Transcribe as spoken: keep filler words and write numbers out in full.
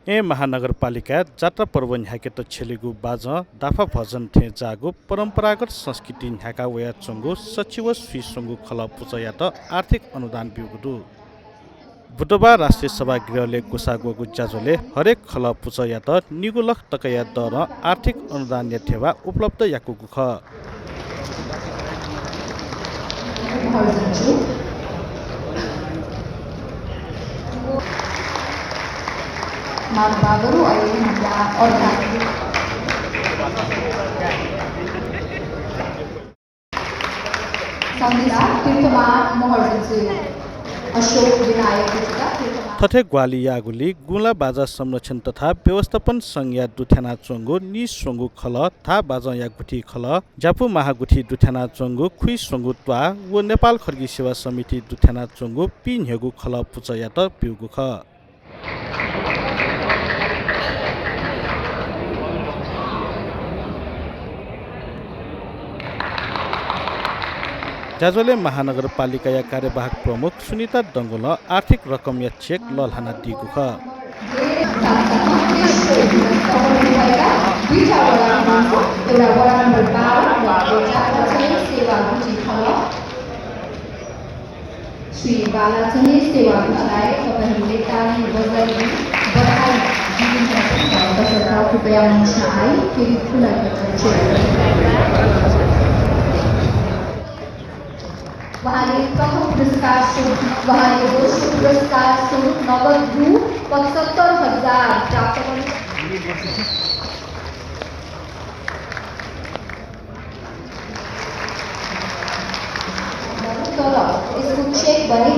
येँ महानगरपालिकाय् जात्रा पर्व न्ह्याकेत छ्यलेगु बाजं दाफा भजन थें जाःगु परम्परागत संस्कृति न्ह्याका वयाच्वंगु सछि व स्वीस्वंगू खलः पुचःयात आर्थिक अनुदान ब्यूगु दु। बुधबार राष्ट्रिय सभागृहलय् ग्वसाः ग्वःगु ज्याझ्वलय् हरेक खलः पुचःयात निगू लख तकाया दरं आर्थिक अनुदानया ध्यबा उपलब्ध याकूगु खः। संगीता तीर्थमान महर्जनजु, अशोक विनायक गुप्ता तीर्थमान। थथे ग्वाहालि याःगुलिं गुँला बाजा संरक्षण तथा व्यवस्थापन संघया दुथ्यानाच्वंगु नीस्वंगू खलः, धाः बाजंया गुथि खलः, ज्यापू महागुथि दुथ्यानाच्वंगु खुइस्वंगू त्वाः व नेपाल खड्गी सेवा समिति दुथ्यानाच्वंगु पीन्ह्यगू खलः पुचःयात ब्यूगु खः। ज्याझ्वलय् महानगरपालिकाया कार्यवाहक प्रमुख सुनिता डंगोलं आर्थिक रकमया चेक लःल्हानादीगु खः। श्री बालाचनी सेवा गुथिलाई तपाईंले ताली बजाई बधाई दिनुभएको छ। तसर्थ कृपया मञ्चमा आई फेरि खुला। उहाँले प्रथम पुरस्कार स्वरूप, उहाँले दोस्रो पुरस्कार स्वरूप नगद रु पचहत्तर हजार प्राप्त गर्नुभयो। तर यसको चेक भने